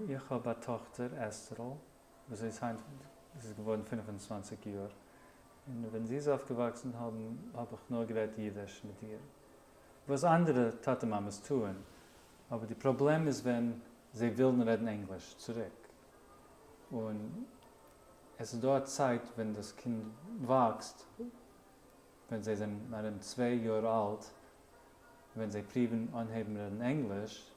איך האב א טאכטער אסתר'ל וואס איז היינט זי איז געווארן 25 יאר, און ווען זי איז אויפגעוואקסן האבן האב איך נאר גערעדט אידיש מיט איר, וואס אנדערע טאטע מאמעס טוען, אבער די פראבלעם איז ווען זיי ווילן רעדן ענגליש צוריק, און עס איז דא א צייט ווען דאס קינד וואקסט, ווען זיי זענען ארום 2 יאר אלט, ווען זיי פריוון אנהייבן רעדן ענגליש,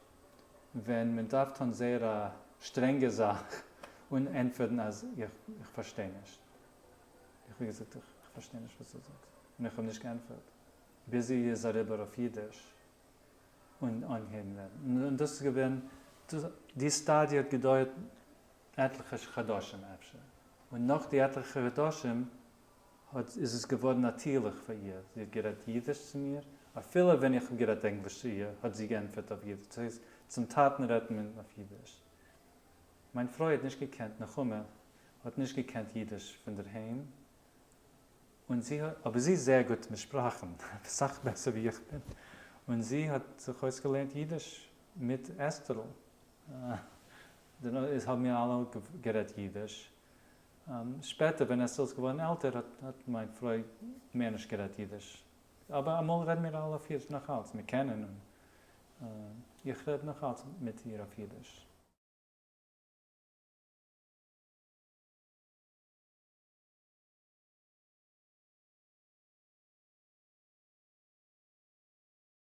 ווען מען דארף טון זייער א שטרענגע זאך און ענטפערן אז איך פארשטיי נישט. איך האב געזאגט איך פארשטיי נישט וואס דו זאגסט, און איך האב נישט געענטפערט ביז זי איז אריבער אויף אידיש און אנגעהויבן רעדן, און דאס איז געווען, די סטאדיע האט געדויערט עטליכע חדשים אפשר, און נאך די עטליכע חדשים האט איז עס געווארן נאטירליך פאר איר, זי האט גערעדט אידיש צו מיר, אפילו ווען איך האב גערעדט ענגליש צו איר האט זי געענטפערט אויף אידיש, דאס הייסט צום טאטן רעדט מען אויף אידיש. מיין פרוי האט נישט געקענט, נחמה האט נישט געקענט אידיש פון דערהיים, און זי האט, אבער זי איז זייער גוט מיט שפראכן, אסאך בעסער ווי איך בין, און זי האט זיך אויסגעלערנט אידיש מיט אסתר'ל, דערנאך איז האבן מיר אלע גערעדט אידיש, שפעטער ווען אסתר'ל איז געווארן עלטער האט האט מיין פרוי מער נישט גערעדט אידיש, אבער אמאל רעדן מיר אלע אויף אידיש נאך אלץ, מיר קענען, און איך רעד נאך אלץ מיט איר אויף אידיש.